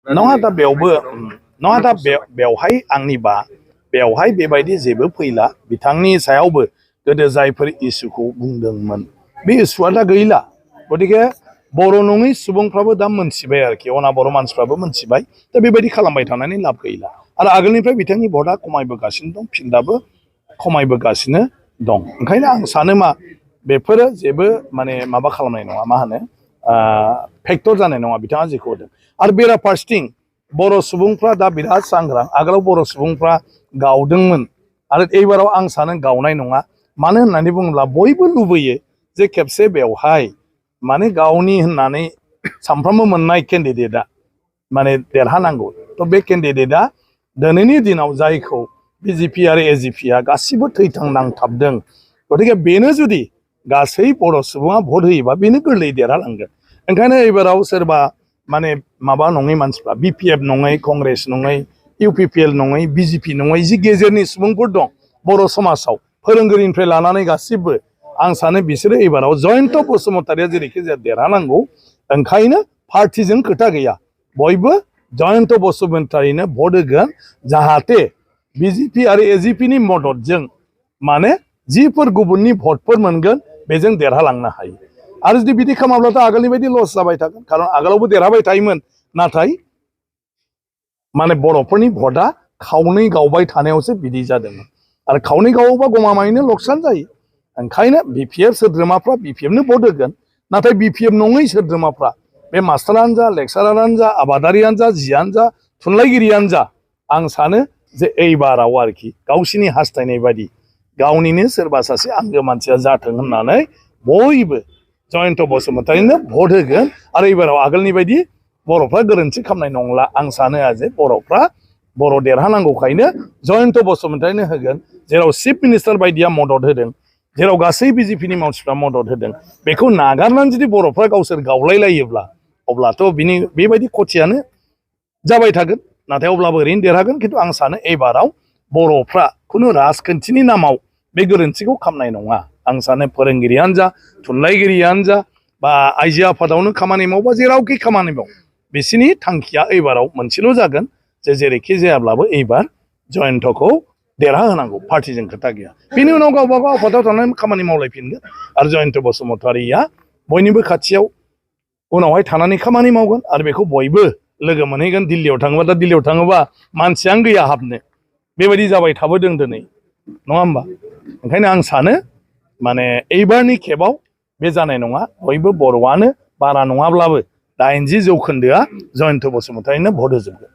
नङा दा बेयावबो नङा दा बेवहाय आंनिबा बेवहाय बेबायदि जेबो फैला बिथांनि सायावबो गोदो जायफोर इसुखौ बुंदोंमोन बे इसुआ दा गैला गतिके बर' नङै सुबुंफ्राबो दा मोनथिबाय आरोखि अना बर' मानसिफ्राबो मोनथिबाय दा बेबायदि खालामबाय थानानै लाब गैला आरो आगोलनिफ्राय बिथांनि भटआ खमायबोगासिनो दं फिल्डआबो खमायबोगासिनो दं ओंखायनो आं सानो मा बेफोरो जेबो माने माबा खालामनाय नङा मा होनो फेक्टर जानाय नङा बिथाङा जेखौ होदों आरो बेराफारसेथिं बर' सुबुंफ्रा दा बिराद सांग्रां आगोलाव बर' सुबुंफ्रा गावदोंमोन आरो एबाराव आं सानो गावनाय नङा मानो होननानै बुङोब्ला बयबो लुबैयो जे खेबसे बेवहाय माने गावनि होननानै सानफ्रोमबो मोननाय केन्डिडेटआ माने देरहानांगौ थ' बे केन्डिडेटआ दिनैनि दिनाव जायखौ बिजेपि आरो एजिपिआ गासिबो थैथां नांथाबदों गतिके बेनो जुदि गासै बर' सुबुङा भट होयोबा बेनो गोरलैयै देरहालांगोन ओंखायनो एबाराव सोरबा माने माबा नङै मानसिफ्रा बिपिएफ नङै कंग्रेस नङै इउपिपिएल नङै बिजेपि नङै जि गेजेरनि सुबुंफोर दं बर' समाजाव फोरोंगिरिनिफ्राय लानानै गासिबो आं सानो बिसोरो एबाराव जयन्त बसुमतारिया जेरैखि जाया देरहानांगौ ओंखायनो पार्टिजों खोथा गैया बयबो जयन्त बसुमतारिनो भट होगोन जाहाथे बिजेपि आरो एजिपिनि मददजों माने जिफोर गुबुननि भटफोर मोनगोन बेजों देरहालांनो हायो आरो जुदि बिदि खालामाब्लाथ' आगोलनि बायदि लस जाबाय थागोन खारन आगोलावबो देरहाबाय थायोमोन नाथाय माने बर'फोरनि भटआ खावनै गावबाय थानायावसो बिदि जादोंमोन आरो खावनै गावोबा गमामायैनो लकसान जायो ओंखायनो बिपिएफ सोद्रोमाफ्रा बिपिएफनो भट होगोन नाथाय बिपिएफ नङै सोद्रोमाफ्रा बे मास्टारानो जा लेक्सारारानो जा आबादारियानो जा जियानो जा थुनलाइगिरियानो जा आं सानो जे एबाराव आरोखि गावसिनि हास्थायनाय बायदि गावनिनो सोरबा सासे आंगो मानसिया जाथों होननानै बयबो जयन्त बसुमतारिनो भट होगोन आरो एबाराव आगोलनि बायदि बर'फ्रा गोरोन्थि खालामनाय नंला आं सानो जे बर'फ्रा बर' देरहानांगौखायनो जयन्त बसुमतारिनो होगोन जेराव चिफ मिनिस्टार बायदिया मदद होदों जेराव गासै बिजेपिनि मानसिफ्रा मदद होदों बेखौ नागारनानै जुदि बर'फ्रा गावसोर गावलायलायोब्ला अब्लाथ' बिनि बेबायदि खथियानो जाबाय थागोन नाथाय अब्लाबो ओरैनो देरहागोन खिन्थु आं सानो एबाराव बर'फ्रा खुनु राजखान्थिनि नामाव बे गोरोन्थिखौ खालामनाय नङा आं सानो फोरोंगिरियानो जा थुनलाइगिरियानो जा बा आइजो आफादावनो खामानि मावबा जेरावखि खामानि माव बिसोरनि थांखिया एबाराव मोनसेल' जागोन जे जेरैखि जायाब्लाबो एबार जयन्तखौ देरहाहोनांगौ पार्टिजों खोथा गैया बेनि उनाव गावबा गाव आफादाव थानानै खामानि मावलायफिनगोन आरो जयन्त बसुमतारिया बयनिबो खाथियाव उनावहाय थानानै खामानि मावगोन आरो बेखौ बयबो लोगो मोनहैगोन दिल्लीयाव थाङोबा दा दिल्लीयाव थाङोबा मानसियानो गैया हाबनो बेबायदि जाबाय थाबोदों दिनै नङा होमबा ओंखायनो आं सानो माने एबारनि खेबाव बे जानाय नङा बयबो बर'आनो बारा नङाब्लाबो 80% जयन्त बसुमतारिनो भट होजोबगोन